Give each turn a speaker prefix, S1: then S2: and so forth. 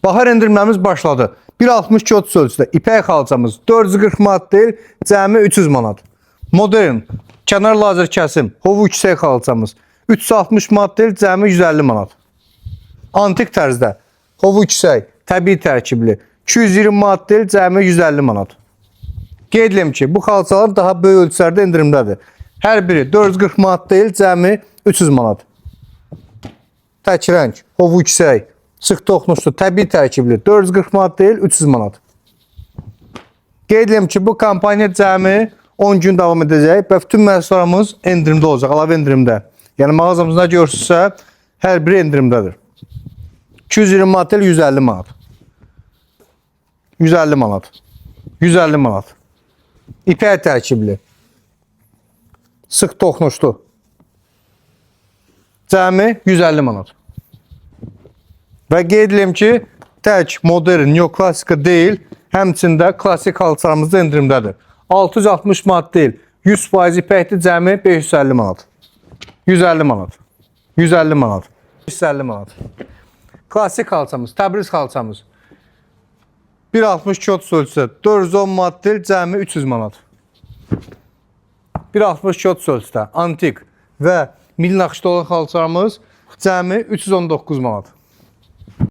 S1: Bahar endirimlərimiz başladı. 1.62 30 ölçüdə ipək xalçamız 440 manat deyil, cəmi 300 manat. Modern kənar lazer kəsim, hovu yüksək xalçamız 360 manat deyil, cəmi 150 manat. Antik tərzdə hovu yüksək, təbii tərkibli 220 manat deyil, cəmi 150 manat. Qeyd edirəm ki, bu xalçalar daha böyük ölçülərdə endirimdədir. Hər biri 440 manat deyil, cəmi 300 manat. Tək rəng, hovu yüksək, sıx toxunuşlu, təbii tərkibli 440 manat deyil, 300 manat. Qeyd edirəm ki, bu kampaniya cəmi 10 gün davam edəcək və bütün məhsullarımız endirimdə olacaq, əlavə endirimdə. Yəni mağazamızda görürsünüzsə, hər biri endirimdədir. 220 manat deyil, 150 manat. 150 manat. 150 manat. İpək tərkibli. Sıx toxunuşlu. Cəmi 150 manat. Və qeyd edirəm ki, tək modern, neoklasika deyil, həmçində klassik xalçalarımız da endirimdədir. 660 manat deyil, 100% ipəkdir, cəmi 550 manat. 150 manat. 150 manat. 150 manat. Klassik xalçamız, Təbriz xalçamız. 1.62 30 ölçüsü 410 manat deyil, cəmi 300 manat. 1.62 30 ölçüdə antik və milli naxışlı olan xalçalarımız cəmi 319 manat.